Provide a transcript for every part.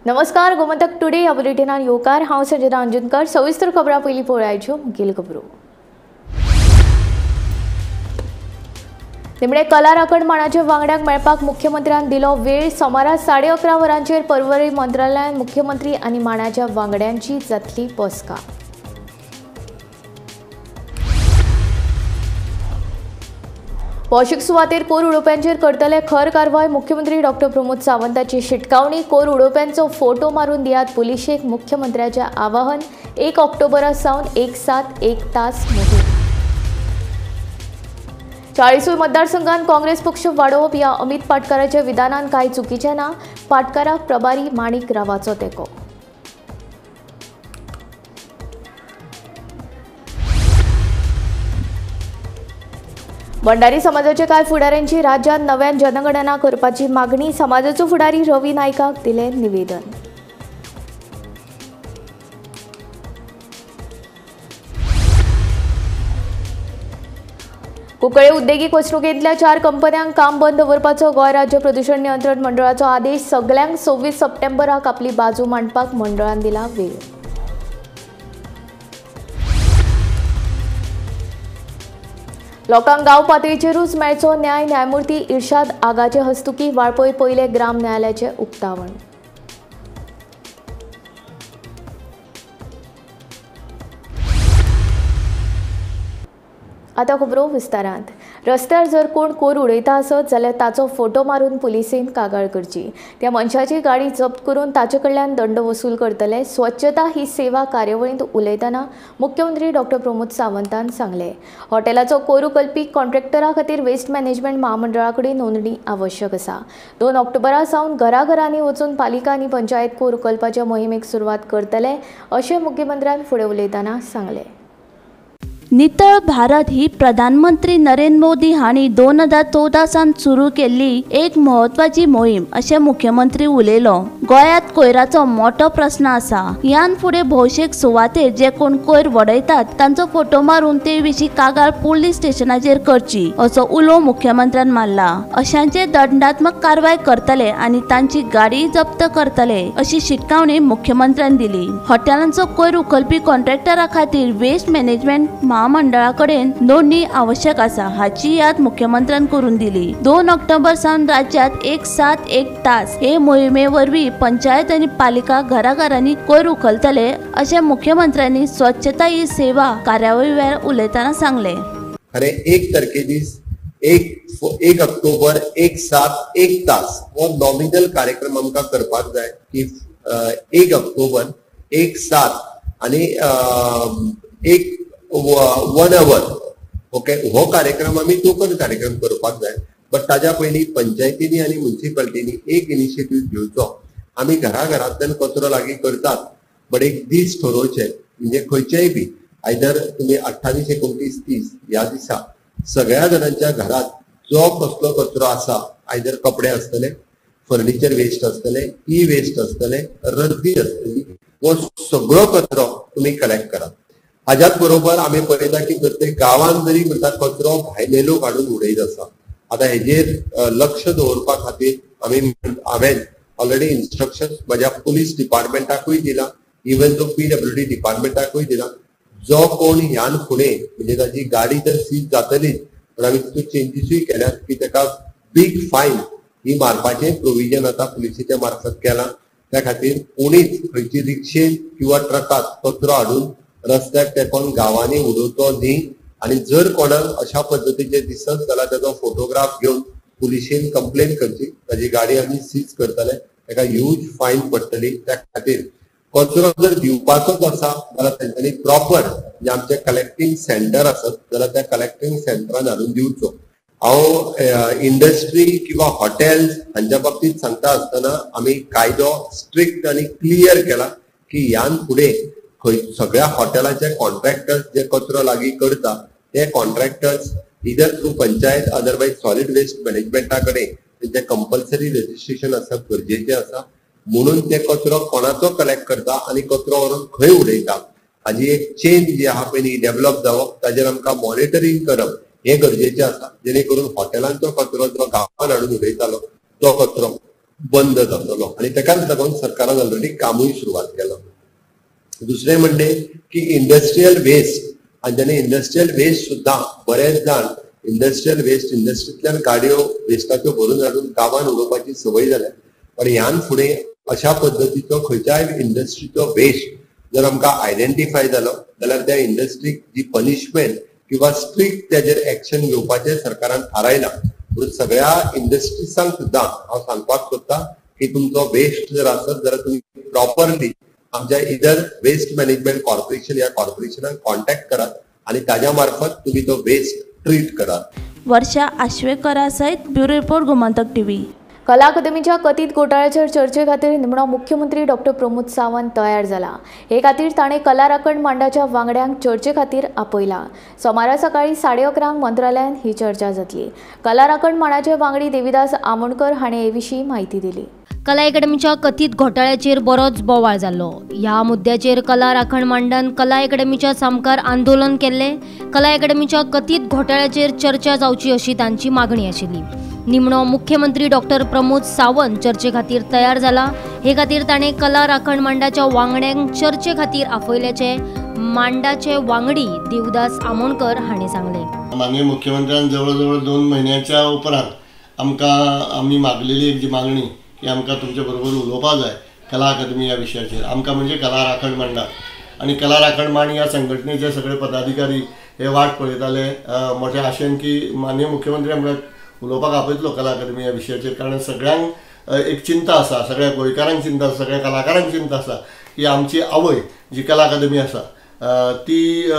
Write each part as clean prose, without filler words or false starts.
नमस्कार, गोमंतक टुडे ह्या बुलेटिनान येवकार. हांव संजना अंजुनकर. सविस्तर खबरां पयलीं पळोवयाच्यो मुखेल खबरो. निमणे कला राखण माणाच्या वांगड्यांक मेळपाक मुख्यमंत्र्यान दिलो वेळ. सोमारा 11:30 वरांचेर पर्वरी मंत्रालयान मुख्यमंत्री आनी माणाच्या वांगड्यांची जातली बसका. भौशीक सुवातेर कोर उडोवप्यांचेर करतले खर कारवाय. मुख्यमंत्री डॉक्टर प्रमोद सावंताची शिटकावणी. कोर उडोवप्यांचो फोटो मारून दियात पुलिशेक, मुख्यमंत्र्याचें आवाहन. 1 ऑक्टोबरा सावन 1-7-1 तास मोहीम. 40 मतदारसंघात काँग्रेस पक्ष वाडोवप ह्या अमित पाटकाराच्या विधानान कांय चुकीचें ना. पाटकाराक प्रभारी माणिक रावाचो तेंको. भंडारी समाजाच्या कांय फुडाऱ्यांची राज्यांत नव्यान जनगणना करपाची मागणी. समाजाचो फुडारी रवी नायकाक दिलें निवेदन. कुंकळे उद्देगीक वसणुकेंतल्या 4 कंपन्यांक काम बंद दवरपाचो गोंय राज्य प्रदूषण नियंत्रण मंडळाचो आदेश. सगल्यांक 26 सप्टेंबराक आपली बाजू मांडपाक मंडळान दिला वेळ. लोकांक गांव पातळीचेरूच मेळचो न्याय. न्यायमूर्ती इर्शाद आगाचे हस्तुकी वाळपय पयले ग्राम न्यायालयाचें उक्तावण. आतां खबरो विस्तारांत. रस्त्यार जर कोण कोर उडयता आसत जाल्यार ताचो फोटो मारून पुलिसेन कागाळ करची. त्या मनशाची गाडी जप्त करून ताचे कडल्यान दंड वसूल करतले. स्वच्छता ही सेवा कार्यावळींत उलयतना मुख्यमंत्री डॉक्टर प्रमोद सावंतान सांगलें, हॉटेलाचो कोर उखलपी कॉन्ट्रॅक्टरा खातीर वेस्ट मॅनेजमेंट म्हामंडळा कडेन नोंदणी आवश्यक आसा. 2 ऑक्टोबरा सावन घराघरांनी वचून पालिका आनी पंचायत कोर उखलपाच्या मोहिमेक सुरवात करतले अशें मुख्यमंत्र्यान फुडें उलयतना सांगलें. नितळ भारत ही प्रधानमंत्री नरेंद्र मोदी हांणी 2014 सावन सुरू केल्ली एक म्हत्वाची मोहीम अशें मुख्यमंत्री उलयलो. गोंयांत कोयराचो मोठो प्रस्न आसा. ह्यान फुडें भौशीक सुवातेर जे कोण कोयर वडयतात तांचो फोटो मारून ते विशीं कागाळ पुलीस स्टेशनाचेर करची असो उलो मुख्यमंत्र्यान मारला. अशांचेर दंडात्मक कारवाय करतले आनी तांची गाडी जप्त करतले अशी शिटकावणी मुख्यमंत्र्यान दिली. हॉटेलांचो कोयर उखलपी कॉन्ट्रॅक्टरा खातीर वेस्ट मॅनेजमेंट म्हामंडळा कडेन नोंदणी आवश्यक आसा हाची याद मुख्यमंत्र्यान करून दिली. 2 ऑक्टोबर सावन राज्यात 1-7-1 तास हे मोहिमे वरवीं पंचायत आनी पालिका घराघरांनी कोयर उखलतले अशें मुख्यमंत्र्यांनी स्वच्छता ही सेवा कार्यावळी वेळार उलयतना सांगलें. खरें 1 तारखे दीस 1 ऑक्टोबर 1-7-1 तास हो नॉमिनल कार्यक्रम आमकां करपाक जाय की 1 ऑक्टोबर 1-7 आनी 1 our okay हो कार्यक्रम आमी टोकन कार्यक्रम करपाक जाय. बट ताज्या पयलीं पंचायतींनी आनी म्युनिसिपालिटींनी एक इनिशिएटीव घेवचो. आमी घराघरांतल्यान कचरो लागीं करतात बट एक दीस ठरोवचे, म्हणजे खंयचेय बी आयदर तुमी 28, 29, 30 ह्या दिसा सगळ्या जाणांच्या घरात जो कसलो कचरो आसा, आयदर कपडे आसतले, फर्निचर वेस्ट आसतले, ई वेस्ट आसतले, रद्दी आसतली, हो सगळो कचरो तुमी कलेक्ट करात. हाज्याच बरोबर आमी पळयता की प्रत्येक गांवांत जरी म्हणटा कचरो भायले लोक हाडून उडयत आसा. आतां हेजेर लक्ष दवरपा खातीर हांवें ऑलरेडी इन्स्ट्रक्शन म्हज्या पुलीस डिपार्टमेंटाकूय दिला, इवन जो PWD डिपार्टमेंटाकूय दिला. जो कोण ह्यान फुडें म्हणजे ताजी गाडी तर सीज जातलीच, पण आमी तितून चेंजीसूय केल्यात की ताका बीग फायन ही मारपाचें प्रोविजन आतां पुलिसेच्या मार्फत केलां. त्या खातीर कोणीच खंयची रिक्षेन किंवा ट्रकात कचरो हाडून रस्त्याक तेंकोन गांवांनी उडोवचो न्ही. आनी जर कोणाक अशा पद्दतीचे दिसत जाल्यार ताचो फोटोग्राफ घेवन पुलिशेन कंप्लेन करची, ताजी गाडी आमी सीज करतले, ताका ह्यूज फायन पडटली. त्या खातीर कचरो जर दिवपाचोच आसा जाल्यार तेंच्यांनी प्रॉपर जे आमचे कलेक्टींग सेंटर आसत जाल्यार त्या कलेक्टींग सेंटरान हाडून दिवचो. हांव इंडस्ट्री किंवा हॉटेल्स हांच्या बाबतींत सांगता आसतना आमी कायदो स्ट्रिक्ट आनी क्लियर केला की ह्यान फुडें खंय सगळ्या हॉटेलाचे कॉन्ट्रॅक्टर्स जे कचरो लागीं करता ते contractors either through panchayat otherwise solid waste मॅनेजमेंटा कडेन तेंचें कंपल्सरी रजिस्ट्रेशन आसप गरजेचें आसा. म्हणून ते कचरो कोणाचो कलेक्ट करता आनी कचरो व्हरून खंय उडयता हाजी एक चेन जी आहा पळय न्ही डेवलप जावप, ताजेर आमकां मॉनिटरींग करप हें गरजेचें आसा, जेणे करून हॉटेलांचो कचरो जो गांवान हाडून उडयतालो तो कचरो बंद जातलो आनी ताकाच लागून सरकारान ऑलरेडी कामूय सुरवात केलां. दुसरें म्हणलें की इंडस्ट्रियल वेस्ट, आनी जेन्ना इंडस्ट्रियल वेस्ट सुद्दां बरेच जाण इंडस्ट्रियल वेस्ट इंडस्ट्रींतल्यान गाडयो वेस्टाच्यो भरून हाडून गांवान उडोवपाची संवय जाल्या. पण ह्यान फुडें अशा पद्दतीचो खंयच्याय इंडस्ट्रीचो वेस्ट जर आमकां आयडेंटिफाय जालो जाल्यार त्या इंडस्ट्रीक जी पनिशमेंट किंवा स्ट्रिक्ट त्याचेर एक्शन घेवपाचें सरकारान थारायलां. म्हणून सगळ्या इंडस्ट्रीजांक सुद्दां हांव सांगपाक सोदता की तुमचो वेस्ट जर आसत जाल्यार तुमी प्रॉपरली आमच्या इदर वेस्ट मॅनेजमेंट कॉर्पोरेशन ह्या कॉर्पोरेशनाक कॉन्टॅक्ट करात आनी ताज्या मार्फत तुमी तो वेस्ट ट्रीट करात. वर्षा आश्वेकरा सहित ब्युरो रिपोर्ट, गोमंतक टीव्ही. कला अकादमीच्या कथीत घोटाळ्याचेर चर्चे खातीर निमणो मुख्यमंत्री डॉक्टर प्रमोद सावंत तयार जाला. हे खातीर ताणें कला राखण मांडाच्या वांगड्यांक चर्चे खातीर आपयला. सोमारा सकाळी 11:30 मंत्रालयांत ही चर्चा जातली. कला राखण मांडाचे वांगडी देविदास आमोणकर हाणें हे विशीं म्हायती दिली. कला अकादमीच्या कथीत घोटाळ्याचेर बरोच बोवाळ जाल्लो. ह्या मुद्द्याचेर कला राखण मांडान कला अकादमीच्या सामकार आंदोलन केल्लें. कला अकादमीच्या कथीत घोटाळ्याचेर चर्चा जावची अशी तांची मागणी आशिल्ली. निमणो मुख्यमंत्री डॉक्टर प्रमोद सावंत चर्चे खातीर तयार जाला. हे खातीर ताणें कला राखण मांडाच्या वांगड्यांक चर्चे खातीर आपयल्याचे मांडाचे वांगडी देवदास आमोणकर हाणें सांगलें. माननीय मुख्यमंत्र्यान जवळ जवळ 2 म्हयन्याच्या उपरांत आमकां आमी मागलेली एक जी मागणी की आमकां तुमचे बरोबर उलोवपाक जाय कला अकादमी ह्या विशयाचेर. आमकां म्हणजे कला राखण मांडा आनी कला राखण मांड ह्या संघटनेचे सगळे पदाधिकारी हे वाट पळयताले मोठ्या आशेन की माननीय मुख्यमंत्री आमकां उलोवपाक आपयतलो कला अकादमी ह्या विशयाचेर. कारण सगळ्यांक एक चिंता आसा, सगळ्या गोंयकारांक चिंता आसा, सगळ्या कलाकारांक चिंता आसा की आमची आवय जी कला अकादमी आसा ती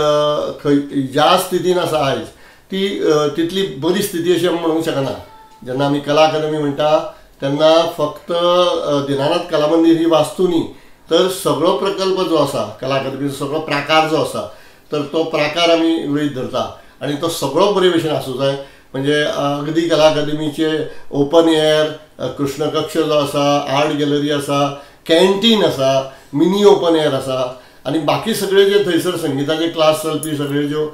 खंय ज्या स्थितीन आसा आयज ती तितली बरी स्थिती अशी आमी म्हणूंक शकना. जेन्ना आमी कला अकादमी म्हणटा तेन्ना फक्त दीनानाथ कला मंदीर ही वास्तू न्ही, तर सगळो प्रकल्प जो आसा कला अकादमीचो सगळो प्राकार जो आसा तर तो प्राकार आमी गृहीत धरता आनी तो सगळो बरे भशेन आसूं जाय. म्हणजे अगदी कला अकादमीचे ओपन एअर कृष्णकक्ष जो आसा, आर्ट गॅलरी आसा, कॅन्टीन आसा, मिनी ओपन एअर आसा आनी बाकी सगळे जे थंयसर संगिताचे क्लास चलपी सगळे ज्यो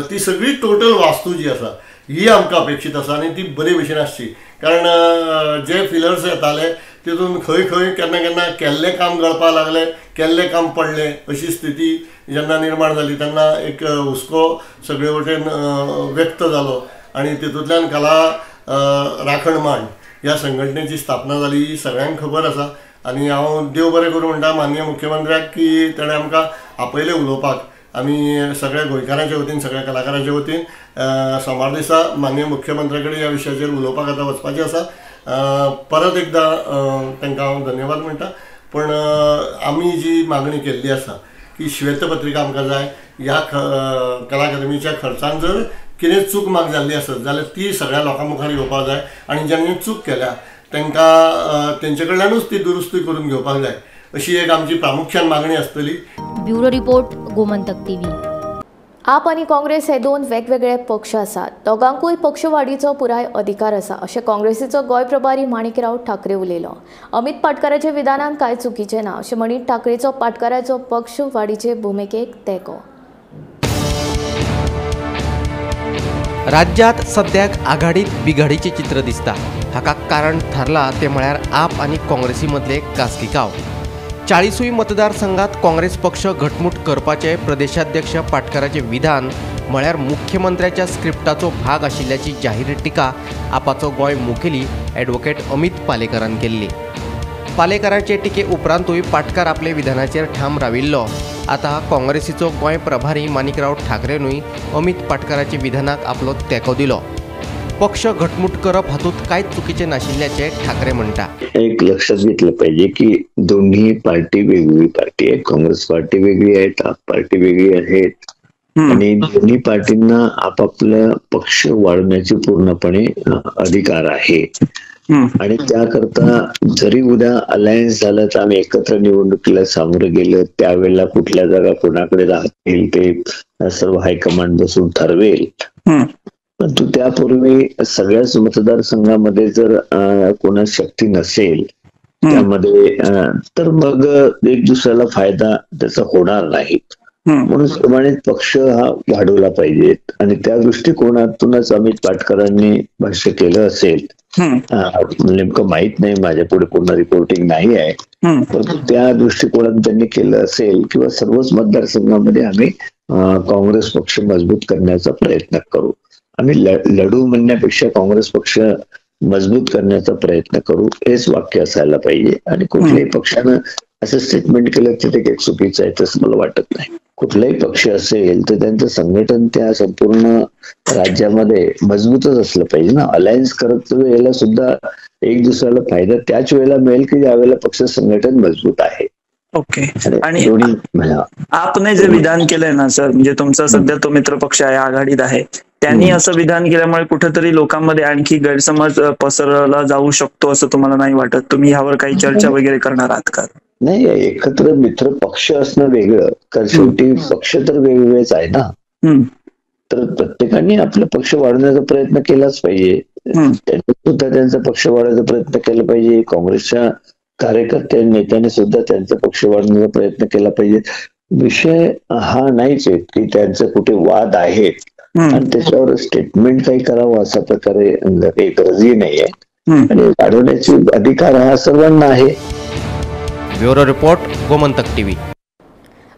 ती सगळी टोटल वास्तू जी आसा ही आमकां अपेक्षीत आसा आनी ती बरे भशेन आसची. कारण जे फिलर्स येताले तितून खंय खंय केन्ना केन्ना केल्लें काम गळपाक लागलें, केल्लें काम पडलें अशी स्थिती जेन्ना निर्माण जाली तेन्ना एक हुस्को सगळे वटेन व्यक्त जालो आनी तितूंतल्यान कला राखण मांड ह्या संघटनेची स्थापना जाली ही सगळ्यांक खबर आसा. आनी हांव देव बरें करूं म्हणटा माननीय मुख्यमंत्र्याक की ताणें आमकां आपयलें उलोवपाक. आमी सगळ्या गोंयकारांच्या वतीन, सगळ्या कलाकारांच्या वतीन सोमार दिसा माननीय मुख्यमंत्र्या कडेन ह्या विशयाचेर उलोवपाक आतां वचपाचें आसा. परत एकदां तांकां हांव धन्यवाद म्हणटा. पण आमी जी मागणी केल्ली आसा की श्वेतपत्रिका आमकां जाय, ह्या कला अकादमीच्या खर्चान जर कितें चूक माग जाल्ली आसत जाल्यार ती सगळ्या लोकां मुखार येवपाक जाय आनी ज्यांनी चूक केल्या तांकां तेंचे कडल्यानूच ती दुरुस्ती करून घेवपाक जाय अशी एक आमची प्रामुख्यान मागणी आसतली. Bureau report, Gomantak TV. आप आनी काँग्रेस हे 2 वेगवेगळे पक्ष आसात. दोगांकूय पक्षवाडीचो पुराय अधिकार आसा अशें काँग्रेसीचो गोंय प्रभारी माणिकराव ठाकरे उलयलो. अमित पाटकाराच्या विधानान कांय चुकीचें ना अशें म्हणीत ठाकरेचो पाटकाराचो पक्ष वाडीचे भुमिकेक तेंको. राज्यात सद्याक आघाडीत बिघाडीचें चित्र दिसता. हाका कारण थारला ते म्हळ्यार आप आनी काँग्रेसी मदले कासकिकाव. 40 मतदारसंघात काँग्रेस पक्ष घटमूट करपाचे प्रदेशाध्यक्ष पाटकाराचे विधान म्हळ्यार मुख्यमंत्र्याच्या स्क्रिप्टाचो भाग आशिल्ल्याची जाहीर टिका आपाचो गोंय मुखेली ॲडव्होकेट अमित पालेकरान केल्ली. पालेकराचे टिके उपरांतूय पाटकार आपले विधानाचेर ठाम राविल्लो. आतां काँग्रेसीचो गोंय प्रभारी माणिकराव ठाकरेनूय अमित पाटकाराच्या विधानाक आपलो तेंको दिलो. पक्ष घटमूट करप हातूंत कांयच चुकीचें नाशिल्ल्याचें ठाकरे म्हणटा. एक लक्षात घेतलं पाहिजे की दोन्ही पार्टी वेगवेगळी पार्टी आहे. काँग्रेस पार्टी वेगळी आहे, आप पार्टी वेगळी आहेत आणि दोन्ही पार्टींना आपापला पक्ष वाढवण्याची पूर्णपणे अधिकार आहे आणि त्याकरता जरी उद्या अलायन्स झालं तर आम्ही एकत्र निवडणुकीला सामोरं गेलं त्यावेळेला कुठल्या जागा कोणाकडे राहतील ते सर्व हायकमांड बसून ठरवेल. परंतु त्यापूर्वी सगळ्याच मतदारसंघामध्ये जर कोणा शक्ती नसेल त्यामध्ये तर मग एक दुसऱ्याला फायदा त्याचा होणार नाही. म्हणून प्रमाणित पक्ष हा वाढवला पाहिजे आणि त्या दृष्टिकोनातूनच अमित पाटकरांनी भाष्य केलं असेल. नेमकं माहित नाही, माझ्या पुढे पूर्ण रिपोर्टिंग नाही आहे, परंतु त्या दृष्टिकोनात त्यांनी केलं असेल किंवा सर्वच मतदारसंघामध्ये आम्ही काँग्रेस पक्ष मजबूत करण्याचा प्रयत्न करू. आम्ही लढू म्हणण्यापेक्षा काँग्रेस पक्ष मजबूत करण्याचा प्रयत्न करू हेच वाक्य असायला पाहिजे. आणि कुठल्याही पक्षानं असं स्टेटमेंट केलं तर ते काही चुकीचं आहे तसं मला वाटत नाही. कुठलाही पक्ष असेल तर त्यांचं संघटन त्या संपूर्ण राज्यामध्ये मजबूतच असलं पाहिजे ना. अलायन्स करत वेळेला सुद्धा एक दुसऱ्याला फायदा त्याच वेळेला मिळेल की ज्या वेळेला पक्ष संघटन मजबूत आहे. ओके. आणि आपने जे विधान केलंय ना सर, म्हणजे तुमचा सध्या तो मित्र पक्ष आहे, आघाडीत आहे, त्यांनी असं विधान केल्यामुळे कुठेतरी लोकांमध्ये आणखी गैरसमज पसरला जाऊ शकतो असं तुम्हाला नाही वाटत? तुम्ही ह्यावर काही चर्चा वगैरे करणार आहात का? नाही, एकत्र मित्र पक्ष असणं वेगळं, कारण शेवटी पक्ष तर वेगवेगळेच आहे ना. तर प्रत्येकाने आपला पक्ष वाढवण्याचा प्रयत्न केलाच पाहिजे. त्यांनी सुद्धा त्यांचा पक्ष वाढवण्याचा प्रयत्न केला पाहिजे. काँग्रेसच्या कार्यकर्त्या नेत्याने सुद्धा त्यांचा पक्ष वाढवण्याचा प्रयत्न केला पाहिजे. विषय हा नाहीच आहे की त्यांचा कुठे वाद आहेत आणि त्याच्यावर स्टेटमेंट काही करावं अशा प्रकारे काही गरजही नाहीये. आणि वाढवण्याचे अधिकार हा सर्वांना आहे. Bureau report, Gomantak TV.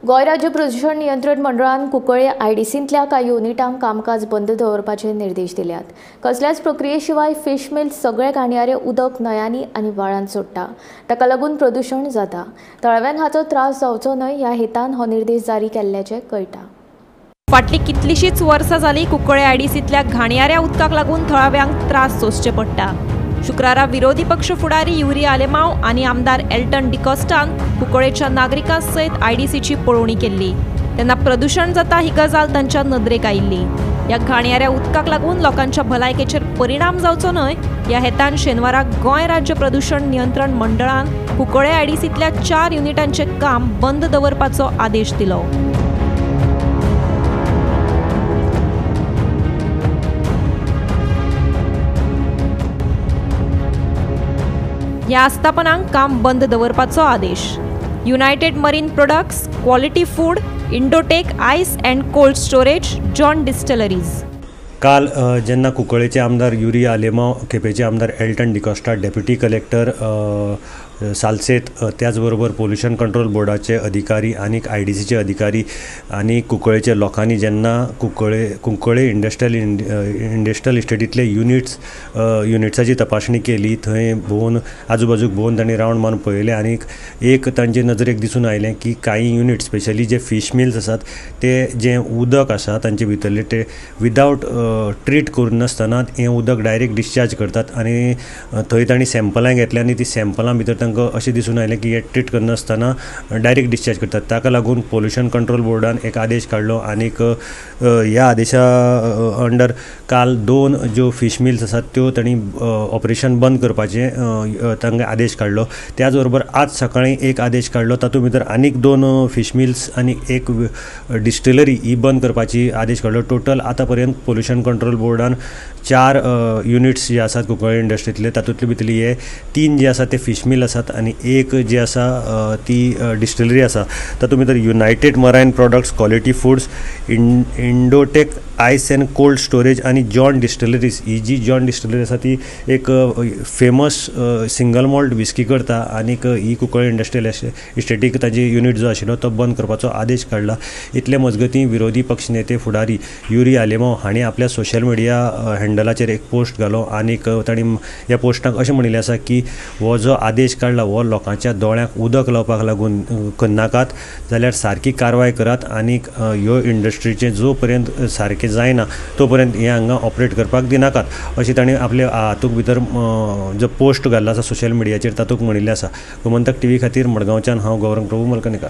Goa राज्य प्रदूषण नियंत्रण मंडळान कुंकळे आयडीसींतल्या कांय युनिटांक कामकाज बंद दवरपाचे निर्देश दिल्यात. कसल्याच प्रक्रिये शिवाय फिश मिल सगळे घाणयारे उदक न्हंयांनी आनी व्हाळांत सोडटा, ताका लागून प्रदूषण जाता. थळाव्यांक हाचो त्रास जावचो न्हय ह्या हेतान हो निर्देश जारी केल्ल्याचें कळटा. फाटलीं कितलींशींच वर्सां जालीं कुंकळे आयडीसींतल्या घाणयाऱ्या उदकाक लागून थळाव्यांक त्रास सोंसचे पडटा. शुक्रारा विरोधी पक्ष फुडारी युरी आलेमाव आनी आमदार एल्टन डिकॉस्टान कुंकळेच्या नागरिकां सयत आयडीसीची पळोवणी केल्ली. तेन्ना प्रदूषण जाता ही गजाल तांच्या नदरेक आयिल्ली. ह्या घाणयाऱ्या उदकाक लागून लोकांच्या भलायकेचेर परिणाम जावचो न्हय ह्या हेतान शेनवाराक गोंय राज्य प्रदूषण नियंत्रण मंडळान कुंकळे आयडीसींतल्या 4 युनिटांचें काम बंद दवरपाचो आदेश दिलो. ह्या आस्थापनांक काम बंद दवरपाचो आदेश. United Marine Products, Quality Food, Indotech Ice and Cold Storage, John Distilleries. काल जेन्ना कुंकळेचे आमदार युरी आलेमाव, केपेंचे आमदार एल्टन डिकॉस्टा, डेप्युटी कलेक्टर सालसेत, त्याचबरोबर पोल्युशन कंट्रोल बोर्डाचे अधिकारी आनी आयडीसीचे अधिकारी आनी कुंकळेचे लोकांनी जेन्ना कुंकळे इंडस्ट्रियल इस्टेटींतले युनिट्साची तपासणी केली, थंय भोंवन आजूबाजूक भोंवन तांणी रावंड मारून पळयलें आनी एक तांचे नजरेक दिसून आयलें की कांय युनिट स्पेशली जे फीश मिल्स आसात ते जें उदक आसा तांचे भितरलें ते विदावट ट्रीट करिनासतना हें उदक डायरेक्ट डिस्चार्ज करतात आनी थंय तांणी सॅम्पलां घेतलीं आनी ती सॅम्पलां भितर तांकां अशें दिसून आयलें की हे ट्रीट करनासतना डायरेक्ट डिस्चार्ज करतात. ताका लागून पोल्युशन कंट्रोल बोर्डान एक आदेश काडलो आनीक ह्या आदेशा अंडर काल 2 ज्यो फीश मिल्स आसात त्यो तांणी ऑपरेशन बंद करपाचें तांकां आदेश काडलो. त्याच बरोबर आज सकाळीं एक आदेश काडलो, तातूंत भितर आनीक 2 फीश मिल्स आनी एक डिस्टिलरी ही बंद करपाची आदेश काडलो. टोटल आतां पर्यंत पोल्युशन कंट्रोल बोर्डान 4 युनिट्स जे आसात कुंकळे इंडस्ट्रींतले तातूंतले भितरले हे 3 जे आसात ते फीश मिल आसात आनी एक जी आसा ती डिस्टिलरी आसा. तातूंत भितर United Marine Products, Quality Foods, Indotech Ice and Cold Storage आनी जॉन डिस्टिलरीज. ही जी जॉन डिस्टिलरी आसा ती एक फेमस सिंगल मॉल्ट विस्की करता आनीक ही कुंकळे इंडस्ट्रियल इस्टेटीक ताजी युनिट जो आशिल्लो तो बंद करपाचो आदेश काडला. इतले मजगतीं विरोधी पक्ष नेते फुडारी युरी आलेमाव हांणी आपल्या सोशल मिडिया हँडलाचेर एक पोस्ट घालो आनीक तांणी ह्या पोस्टाक अशें म्हणिल्लें आसा की हो जो आदेश काडला हो लोकांच्या दोळ्यांक उदक लावपाक लागून करनाकात, जाल्यार सारकी कारवाय करात आनीक ह्यो इंडस्ट्रीचें जो पर्यंत सारकें जायना तो पर्यंत हें हांगा ऑपरेट करपाक दिनाकात अशें तांणी आपल्या हातूंत भितर जो पोस्ट घाल्लो आसा सोशल मिडियाचेर तातूंत म्हणिल्लें आसा. गोमंतक टीव्ही खातीर मडगांवच्यान हांव गौरंग प्रभू मलकणेकर.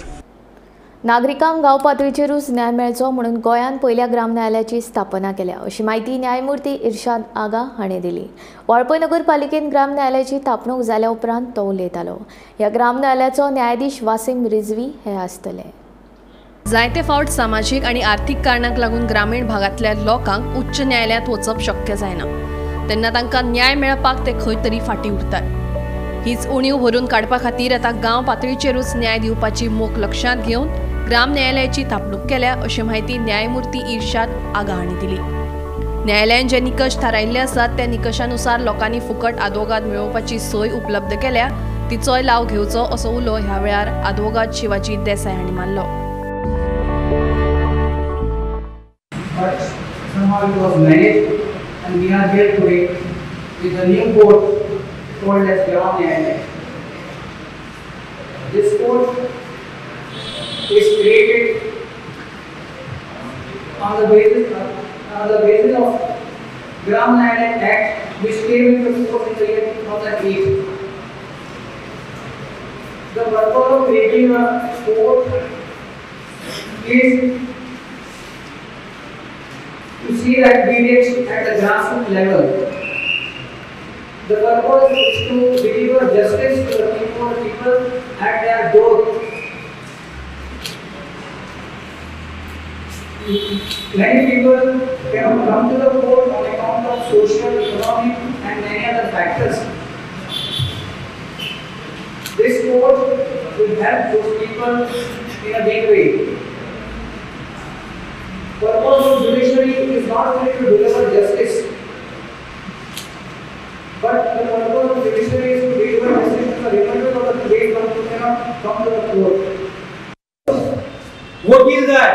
नागरिकांक गांव पातळीचेरूच न्याय मेळचो म्हणून गोंयांत पयल्या ग्राम न्यायालयाची स्थापना केल्या अशी म्हायती न्यायमूर्ती इर्शाद आगा हाणें दिली. वाळपय नगरपालिकेन ग्राम न्यायालयाची थापणूक जाल्या उपरांत तो उलयतालो. ह्या ग्राम न्यायालयाचो न्यायाधीश वासीम रिजवी हे आसतले. जायते फावट सामाजीक आनी आर्थीक कारणांक लागून ग्रामीण भागांतल्या लोकांक उच्च न्यायालयांत वचप शक्य जायना, तेन्ना तांकां न्याय मेळपाक ते खंय तरी फाटीं उरतात. हीच उणीव भरून काडपा खातीर आतां गांव पातळीचेरूच न्याय दिवपाची मोख लक्षांत घेवन ग्राम न्यायालयाची थापणूक केल्या अशी म्हायती न्यायमूर्ती इर्शाद आगा हांणी दिली. न्यायालयान जे निकश थारायिल्ले आसात त्या निकशानुसार लोकांनी फुकट आदवोगाद मेळोवपाची सोय उपलब्ध केल्या, तिचोय लाव घेवचो असो उलो ह्या वेळार आदवोगाद शिवाजी देसाय हांणी मारलो. But somehow it was managed, and we are here today with a new court called as Gram Nyayalaya. This court is created on the basis of Gram Nyayalaya Act, which came into force in the year 2008. The purpose of creating a court is to see that we reach at the grassroots level. The purpose is to deliver justice to the people at their door. Many people cannot come to the court on account of social, economic and many other factors. This court will help those people in a big way. Purpose of judiciary is not only to deliver justice, but the purpose of judiciary is to deliver justice to the remainder of the case who cannot come to the court. वकील जाय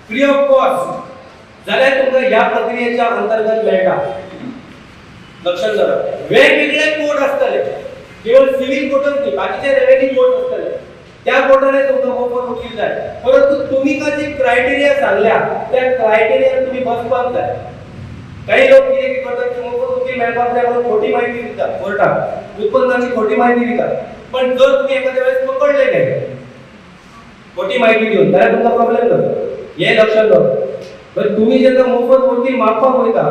free of cost जाल्यार तुमकां ह्या प्रक्रियेच्या अंतर्गत मेळटा. लक्षात दवरा, वेगवेगळे कोर्ट आसतले, केवळ सिव्हिल कोर्टच न्ही, बाकीचे रेव्हेन्यू कोर्ट आसतले, त्या कोर्टाने तुमकां मोफत वकील जाय. परंतु तुमी जी क्रायटेरिया सांगल्या त्या क्रायटेरिया तुमी बसपाक जाय. काही लोक कितें करतात की मोफत वकील मेळपाक जाय म्हणून खोटी माहिती दितात कोर्टाक, उत्पन्नाची खोटी माहिती दितात. पण जर तुमी एखाद्या वेळेस पकडले गेले खोटी माहिती दिवन जाल्यार तुमकां प्रॉब्लेम जाता, हे लक्षात दवरा. पण तुम्ही जेन्ना मोफत वकील मागपाक वयता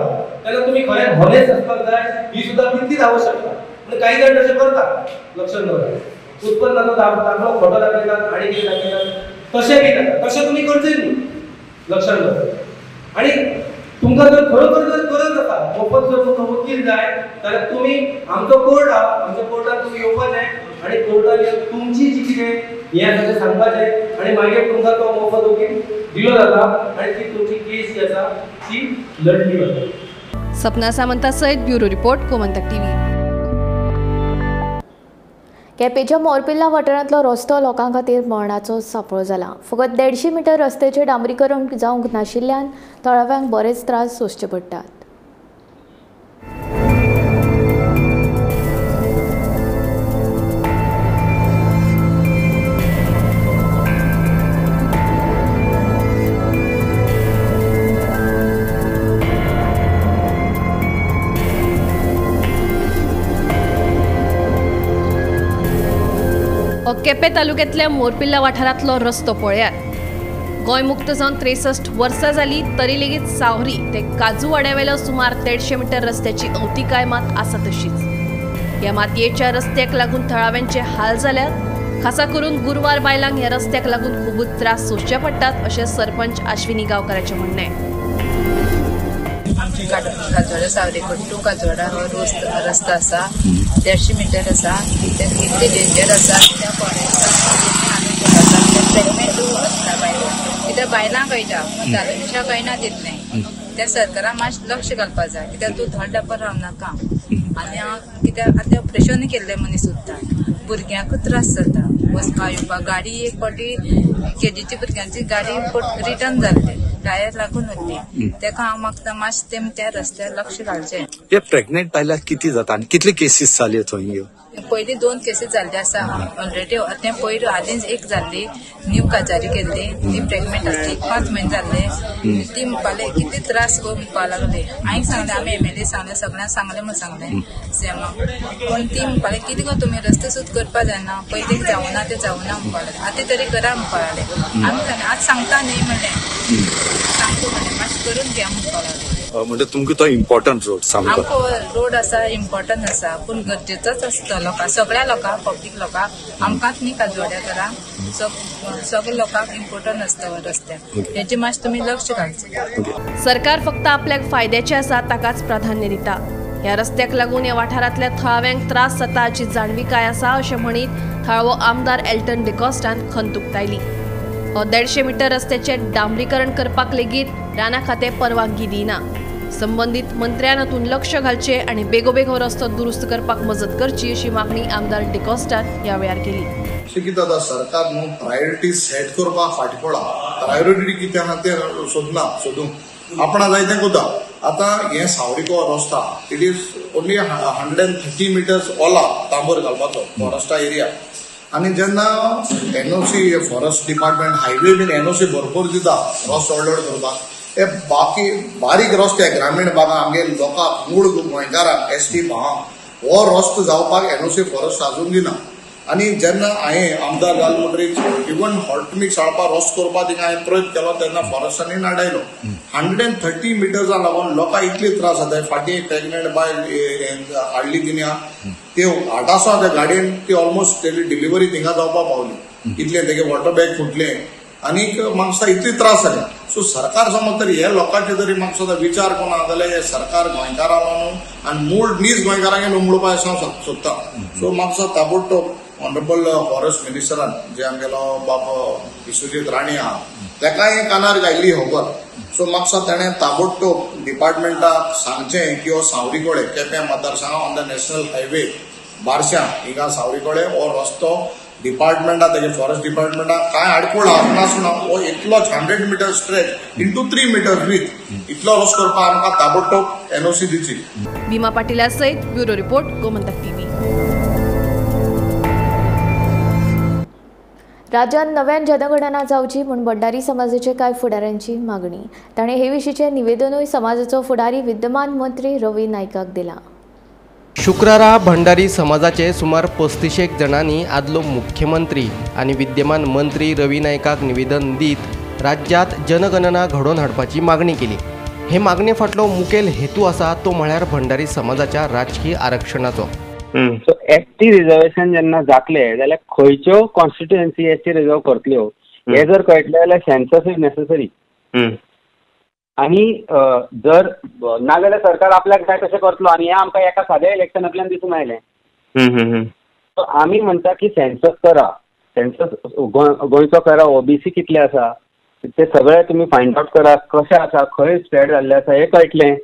तेन्ना तुमी खरें हॉनेस्ट आसपाक जाय, ही सुद्दां तितलीच आवश्यकता. पण काही जाण तशें करतात, लक्षात दवरा. उत्पन्नाचो दाखलो खोटो दाखयतात आनी कितें दाखयतात, तशें बी जाता, तशें तुमी करचें न्ही, लक्षात दवरा. आनी तुमकां जर खरोखर जर गरज आसा मोफत जर तुमकां वकील जाय जाल्यार तुमी आमचो कोर्ट आहा, आमच्या कोर्टान तुमी येवपाचें आनी कोर्टान येवन तुमची जी कितें हें आसा तें सांगपाचें आनी मागीर तुमकां तो मोफत वकील दिलो जाता आनी ती तुमची केस जी आसा ती लढली वता. सपना सामंता सयत ब्युरो रिपोर्ट, गोमंतक टीव्ही. केपेंच्या मोरपिल्ला वाठारांतलो रस्तो लोकां खातीर मरणाचो सांपळो जाला. फकत 150 मिटर रस्त्याचें डांबरीकरण जावंक नाशिल्ल्यान थळाव्यांक बरेच त्रास सोंसचे पडटात. केपें तालुक्यांतल्या मोरपिल्ला वाठारांतलो रस्तो पळयात. गोंय मुक्त जावन 63 वर्सां जाली तरी लेगीत सावरी ते काजूवाड्यावेलो सुमार 150 मिटर रस्त्याची अवतिकाय मात आसा तशीच. ह्या मातयेच्या रस्त्याक लागून थळाव्यांचे हाल जाल्यात. खासा करून गुरवार बायलांक ह्या रस्त्याक लागून खुबूच त्रास सोंसचे पडटात अशें सरपंच आश्विनी गांवकाराचें म्हणणें. काजवाडा सावरीकट्टू काजवाडा हो रस्तो आसा, 150 मिटर आसा, इतले डेंजर आसा. त्या प्रेग्नेंट आसता बायलो, कित्याक बायलां कळटा पूण दादले मनशां कळना तितलें. त्या सरकारान मातशें लक्ष घालपाक जाय, कित्याक तूं थंड डब्बर रावनाका. आनी कित्याक आतां ऑपरेशन केल्लें मनीस उरता, भुरग्यांकूच त्रास जाता वचपा येवपाक. गाडी एक फावटी केजीची भुरग्यांची गाडी रिटर्न जाल्ली, टायर लागून उरली. तेका हांव मागता मातशें तेमी त्या रस्त्यार लक्ष घालचें. हे प्रेग्नेंट बायलांक कितें जाता आनी कितले केसीस जाल्यो थंय? ह्यो पयलीं 2 केसीस जाल्ले आसा ऑलरेडी. तें पयर हालींच एक जाल्ली, न्यू काजारी केल्ली, ती प्रेग्नेंट आसली, 5 म्हयने जाल्ले. ती म्हणपाक लागली कितले त्रास गो म्हणपाक लागली. हांवें सांगलें, आमी एमएलए सांगलें, सगळ्यांक सांगलें म्हूण सांगलें सीएमाक. पूण ती म्हणपाक लागली कितें गो तुमी रस्ते सुद्दां करपाक जायना, पयलीं जावना तें जावना म्हणपाक लागले, आतां तरी करा म्हणपाक लागले. आमी सांगलें आज सांगता न्ही म्हणलें, सांगता म्हणलें मातशें करून घ्या म्हणपाक लागले. म्हणजे तुमकां तो इम्पॉर्टंट रोड सामको? आमकां रोड आसा इम्पॉर्टंट आसा, पूण गरजेचोच आसता लोकांक, सगळ्या लोकांक, पब्लीक लोकांक, आमकांच न्ही काजवाड्या करा, सगळ्या लोकांक इम्पॉर्टंट आसता हो रस्त्यार. हेजेर मातशें तुमी लक्ष घालचें. सरकार फक्त आपल्याक फायद्याचें आसा ताकाच प्राधान्य दिता. ह्या रस्त्याक लागून ह्या वाठारांतल्या थळाव्यांक त्रास जाता हाची जाणविकाय आसा अशें म्हणीत थळावो आमदार एल्टन डिकॉस्टान खंत उक्तायली. हो 150 मिटर रस्त्याचें डांबरीकरण करपाक लेगीत राना खातें परवानगी दिना. संबंदीत मंत्र्यान हातूंत लक्ष घालचें आनी बेगोबेग हो रस्तो दुरुस्त करपाक मजत करची अशी मागणी आमदार डिकॉस्टान ह्या वेळार केली. कितें जाता, सरकार न्हू प्रायोरिटी सेट करपाक फाटीं पडला. प्रायोरिटी कितें आहा तें सोदना, सोदूंक आपणा जाय तें करता. आतां हें सावरीको रस्ता it is only 130 meters Ola तांबर घालपाचो फॉरेस्टा एरिया. आनी जेन्ना एनओसी फॉरेस्ट डिपार्टमेंट हायवे बीन एनओसी भरपूर दिता रस्तो ऑर्डर करपाक, हे बाकी बारीक रस्ते ग्रामीण भागां आमगे लोकांक मूळ गोंयकारांक एस टी भागांक हो रस्तो जावपाक एनओसी फॉरेस्ट आजून दिना. आनी जेन्ना हांवें आमदार जालो म्हणटकीर इवन हॉटमिक्स हाडपाक रस्तो करपाक थिंगा हांवें प्रयत्न केलो तेन्ना फॉरेस्टांनी नाडायलो. 130 मिटर्सां लागून लोकांक इतले त्रास जाता. फाटीं एक प्रेग्नंट बायल हाडली तिणें, ते आठासो त्या गाडयेन ती ऑलमोस्ट तेजी डिलिव्हरी थिंगा जावपाक पावली, इतलें तेगे वॉटर बॅग फुटलें आनीक म्हाका इतले त्रास जाले. सो सरकार समज तरी हे लोकांचे तरी म्हाका विचार कोणा जाल्यार हे सरकार गोंयकारां न्हू आनी मूळ नीज गोंयकारांक न्हू म्हणपाक हांव सोदता. सो म्हाका ताबडतोब ऑनरेबल फॉरेस्ट मिनिस्टरान जे आमगेलो बाब विश्वजीत राणे आहा तेकाय कानार घायल्ली खबर. सो म्हाका तेणें ताबडतोब डिपार्टमेंटाक सांगचें की हो सावरीकोळे केपें मतदारसंघ ऑन the national highway बारश्यां हिंगा सावरीकोळे हो रस्तो डिपार्टमेंटा तेजे फॉरेस्ट डिपार्टमेंटाक कांय आडखळ नासना हो इतलोच 100 meter stretch into 3 meter width इतलो रस्तो करपाक आमकां ताबडतोब एनओसी दिवची. भीमा पाटीला सयत ब्युरो रिपोर्ट, गोमंतक टीव्ही. राज्यांत नव्यान जनगणना जावची म्हूण भंडारी समाजाचे कांय फुडाऱ्यांची मागणी. ताणें हे विशींचें निवेदनूय समाजाचो फुडारी विद्यमान मंत्री रवी नायकाक दिला. शुक्रारा भंडारी समाजाचे सुमार 35 जाणांनी आदलो मुख्यमंत्री आनी विद्यमान मंत्री रवी नायकाक निवेदन दीत राज्यांत जनगणना घडोवन हाडपाची मागणी केली. हे मागणे फाटलो मुखेल हेतू आसा तो म्हळ्यार भंडारी समाजाच्या राजकीय आरक्षणाचो. सो एस टी रिजर्वेशन जेन्ना जातलें जाल्यार खंयच्यो कॉन्स्टिट्युएन्सी एस टी रिजर्व करतल्यो हें जर कळटलें जाल्यार सेन्सस is necessary. आनी जर नाजाल्यार सरकार आपल्याक जाय तशें करतलो आनी हें आमकां एका साद्या इलेक्शनांतल्यान दिसून आयलें. सो आमी म्हणटा की सेन्सस करा, सेन्सस गोंयचो करा, ओबीसी कितले आसा ते सगळे तुमी फायंड आवट करा, कशें आसा, खंय स्प्रेड जाल्लें आसा हें कळटलें.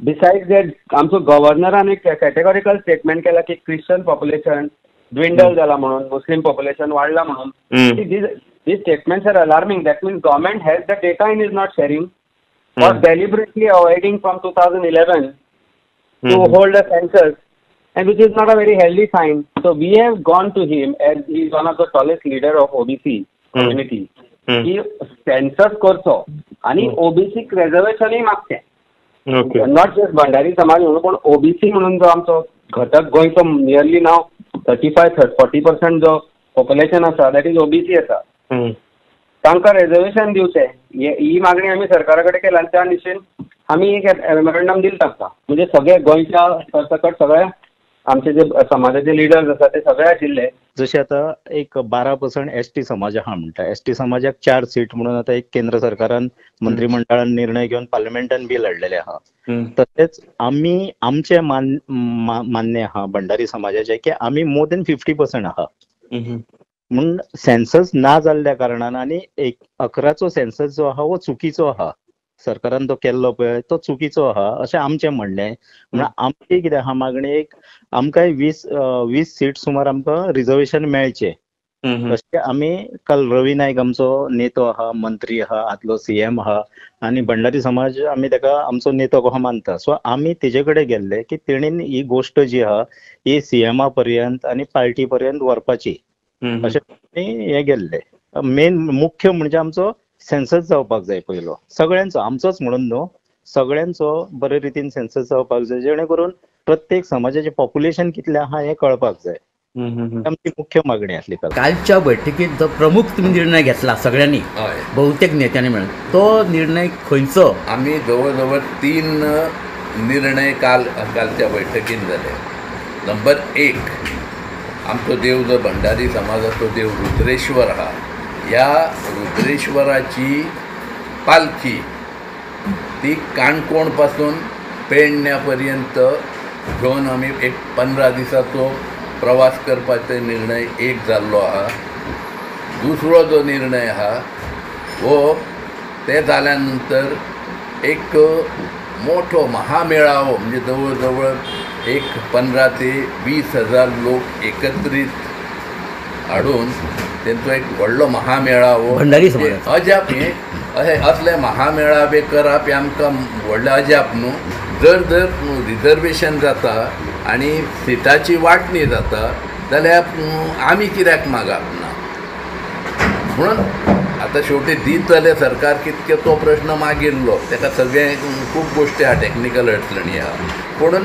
बिसायड्स that आमचो गव्हर्नरान एक कॅटेगॉरिकल स्टेटमेंट केला की क्रिश्चन पॉप्युलेशन ड्विंडल जाला म्हणून, मुस्लीम पॉप्युलेशन वाडला म्हणून. These statements are alarming. That means government has the data and is not sharing or deliberately avoiding from 2011 to hold a census, and which is not a very healthy sign. So we have gone to him as he is one of the tallest leader of OBC community की census करचो आनी ओबीसीक रिजर्वेशनूय मागचें. Not just Bhandari समाज म्हणून पूण OBC म्हणून जो आमचो घटक गोंयचो नियरली नाव 35-40% जो पॉप्युलेशन आसा that is OBC आसा, तांकां रिजर्वेशन दिवचें ही मागणी आमी सरकारा कडेन केला आनी त्या दिशेन आमी एक मेमोरंडम दिलें तांकां. म्हणजे सगळे गोंयच्या सरसकट सगळे आमचे जे समाजाचे लिडर्स आसा ते सगळे आशिल्ले. जशें आतां एक 12% एस टी समाज आहा म्हणटा, एस टी समाजाक 4 सीट म्हणून आतां एक केंद्र सरकारान मंत्रिमंडळान निर्णय घेवन पार्लमेंटान बील हाडलेलें आहा. तशेंच आमी आमचें मान्य आहा भंडारी समाजाचें की आमी मोर देन 50% आहा. म्हूण सेन्सस ना जाल्ल्या कारणान आनी एक 11चो सेन्सस जो आहा हो चुकीचो आहा, सरकारान तो केल्लो पळय तो चुकीचो आहा अशें आमचें म्हणणें. म्हणून आमची कितें आहा मागणी, एक आमकांय 20 सीट सुमार आमकां रिजर्वेशन मेळचें अशें आमी काल रवी नायक आमचो नेतो आहा, मंत्री आहा, आदलो सीएम आहा आनी भंडारी समाज आमी ताका आमचो नेतो कसो मानता. सो आमी तेजे कडेन गेल्ले की तेणेन ही गोश्ट जी आहा ही सीएमा पर्यंत आनी पार्टी पर्यंत व्हरपाची अशें आमी हें गेल्ले. मेन मुख्य म्हणजे आमचो सेन्सस जावपाक जाय पयलो, सगळ्यांचो, आमचोच म्हणून न्हू, सगळ्यांचो बरे रितीन सेन्सस जावपाक जाय जेणे करून प्रत्येक समाजाचें पॉप्युलेशन कितलें आहा हें कळपाक जाय. आमची मुख्य मागणी आसली. कालच्या बैठकीत जो प्रमुख तुमी निर्णय घेतला सगळ्यांनी, बहुतेक नेत्यांनी मेळून, तो निर्णय खंयचो? आमी जवळ जवळ 3 निर्णय कालच्या बैठकीत जाले. नंबर 1, आमचो देव जो भंडारी समाजाचो देव रुद्रेश्वर आहा, ह्या रुद्रेश्वराची पालखी ती काणकोण पासून पेडण्या पर्यंत घेवन आमी एक 15 दिसाचो प्रवास करपाचो निर्णय एक जाल्लो आहा. दुसरो जो निर्णय आहा हो ते जाल्या नंतर एक मोठो महामेळावो म्हणजे जवळ जवळ एक 15 ते 20 हजार लोक एकत्रीत हाडून तेंचो एक व्हडलो महामेळावो भंडारी समाजाचो अजाप हे अशें असले महामेळावे करप हें आमकां व्हडलें अजाप न्हू. जर जर रिजर्वेशन जाता आनी सिटाची वांटणी जाता जाल्यार आमी कित्याक मागप ना म्हणून आतां शेवटी दितले सरकार कितके तो प्रश्न मागिल्लो ताका सगळें खूब गोश्टी आहा टॅक्निकल अडचणी आहा पूण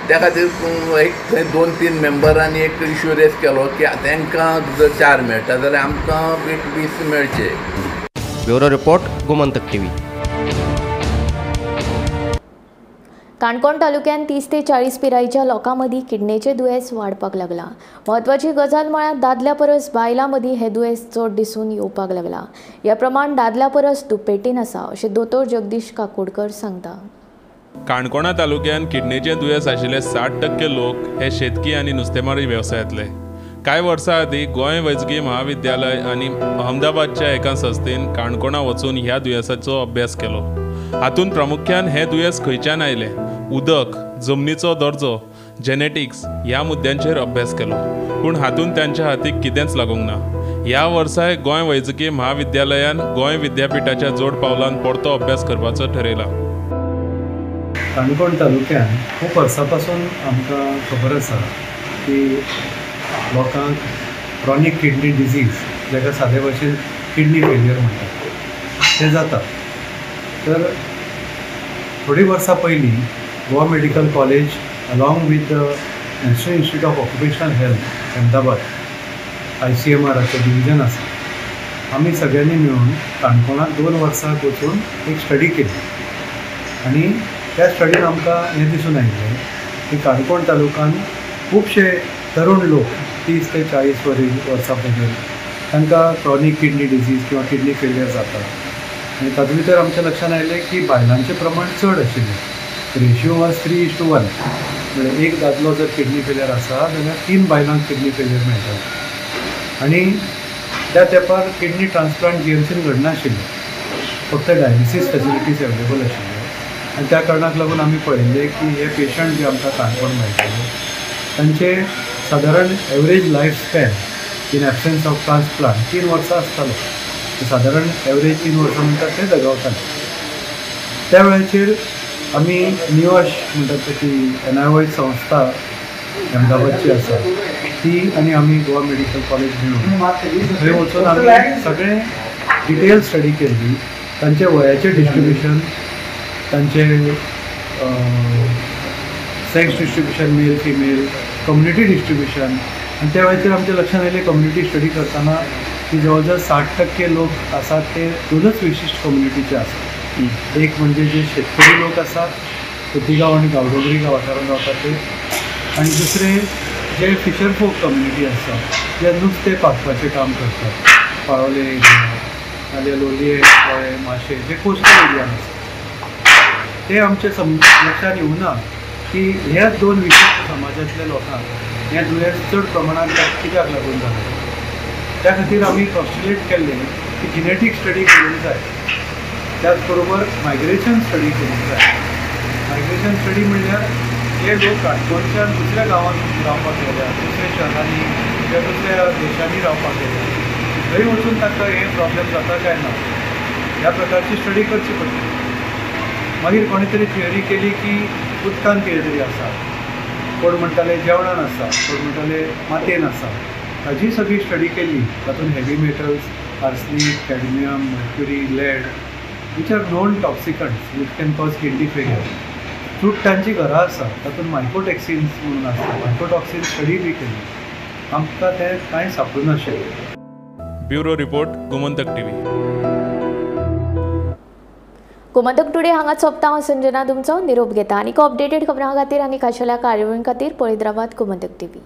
त्या खातीर एक थंय 2-3 मेंबरांनी एक इशू रेज केलो की तांकां जर 4 मेळटा जाल्यार आमकां एक 20 मेळचे. Bureau report, Gomantak TV. Canacona तालुक्यान 30 ते 40 पिरायेच्या लोकां मदीं किडनेचें दुयेंस वाडपाक लागलां. म्हत्वाची गजाल म्हळ्यार दादल्या परस बायलां मदीं हें दुयेंस चड दिसून येवपाक लागलां. ह्या प्रमाण दादल्या परस दुपेटीन आसा अशें दोतोर जगदीश काकोडकर सांगता. काणकोणा तालुक्यान किडनेचें दुयेंस आशिल्ले 60% लोक हे शेतकी आनी नुस्तेमारी वेवसायांतले. कांय वर्सां आदीं गोंय वैजकी महाविद्यालय आनी अहमदाबादच्या एका संस्थेन काणकोणा वचून ह्या दुयेंसाचो अभ्यास केलो. हातूंत प्रामुख्यान हें दुयेंस खंयच्यान आयलें, उदक, जमनीचो दर्जो, जेनेटिक्स ह्या मुद्द्यांचेर अभ्यास केलो. पूण हातूंत तांच्या हातीक कितेंच लागूंक ना. ह्या वर्साय गोंय वैजकी महाविद्यालयान गोंय विद्यापिठाच्या जोड पावलान परतो अभ्यास करपाचो ठरयला. काणकोण तालुक्यान खूब वर्सां पासून आमकां खबर आसा की लोकांक क्रॉनीक किडनी डिजीज जाका सादे भाशेन किडनी फेलियर म्हणटात तें जाता. तर थोडीं वर्सां पयलीं Goa medical college along with the national institute of occupational health Ahmedabad ICMRाचें division आसा, आमी सगळ्यांनी मेळून काणकोणांत 2 वर्सां वचून एक स्टडी केली आनी त्या स्टडीन आमकां हें दिसून आयिल्लें की काणकोण तालुक्यान खुबशे तरुण लोक 30 ते 40 वर्सां पयलीं तांकां क्रॉनीक किडनी डिजीज किंवा किडनी फेलियर जाता. आनी तातूंत भितर आमच्या लक्षांत आयलें की बायलांचें प्रमाण चड आशिल्लें. रेशियो वॉज 3:1, म्हणजे एक दादलो जर किडनी फेलियर आसा जाल्यार 3 बायलांक किडनी फेलियर मेळटा. आनी त्या तेंपार किडनी ट्रान्सप्लांट GMCन घडनाशिल्लें, फक्त डायलिसीस फेसिलिटीज अवेलेबल आशिल्ल्यो. आनी त्या कारणाक लागून आमी पळयल्लें की हे पेशंट जे आमकां काणकोण मेळटाले तांचे सादारण average life span in absence of transplant 3 वर्सां आसतालो. सादारण एवरेज 3 वर्सां म्हणटात ते जगावताले. त्या वेळाचेर आमी निओश म्हणटात ती NIOH संस्था अहमदाबादची आसा ती आनी आमी गोवा मेडिकल कॉलेज मेळून थंय वचून आमी सगळें डिटेल स्टडी केल्ली. तांचे वयाचें डिस्ट्रिब्युशन, तांचे sex distribution, male female, community distribution. आनी त्या वेळाचेर आमच्या लक्षांत आयलें कम्युनिटी स्टडी करतना की जवळ जवळ 60% लोक आसात ते दोनच विशिश्ट कम्युनिटीचे आसात. एक म्हणजे जे शेतकरी लोक आसात खोतीगांव आनी गांवडोंगरी वाठारांत रावतात ते, आनी दुसरे जे फिशर फोक कम्युनिटी आसा जे नुस्तें पागपाचें काम करतात, पाळोले एरिया नाल्यार लोलये, पोळे, माशे जे कोस्टल एरियान आसा. ते आमच्या लक्षांत येवना की ह्या 2 विशिश्ट समाजांतल्या लोकांक हें दुयेंस चड प्रमाणांत कित्याक लागून जालां. त्या खातीर आमी कॉन्स्टिलेट केल्लें की जिनेटीक स्टडी करूंक जाय, त्याच बरोबर मायग्रेशन स्टडी करूंक जाय. मायग्रेशन स्टडी म्हणल्यार जे लोक काणकोणच्यान दुसऱ्या गांवांत रावपाक गेल्या, दुसऱ्या शहरांनी किंवा दुसऱ्या देशांनी रावपाक गेल्या, थंय वचून तांकां हे प्रॉब्लेम जाता काय ना ह्या प्रकारची स्टडी करची पडटली. मागीर कोणी तरी थियरी केली की उदकान कितें तरी आसा, कोण म्हणटाले जेवणान आसा, कोण म्हणटाले मातयेन आसा. ताजी सगळी स्टडी केली. तातूंत heavy metals, arsenic, cadmium, mercury, lead which are known toxicants which can cause kidney failure. चुडटांची घरां आसा तातूंत मायकोटॉक्सिन्स म्हणून आसता, मायकोटॉक्सिन स्टडी बी केली, आमकां तें कांय सापडूं नाशिल्लें. Bureau report, Gomantak TV. Gomantak today हांगा सोंपता. हांव संजना तुमचो निरोप घेता. आनीक अपडेटेड खबरां खातीर आनी खाशेल्या कार्यावळीं खातीर पळयत रावात गोमंतक टीव्ही.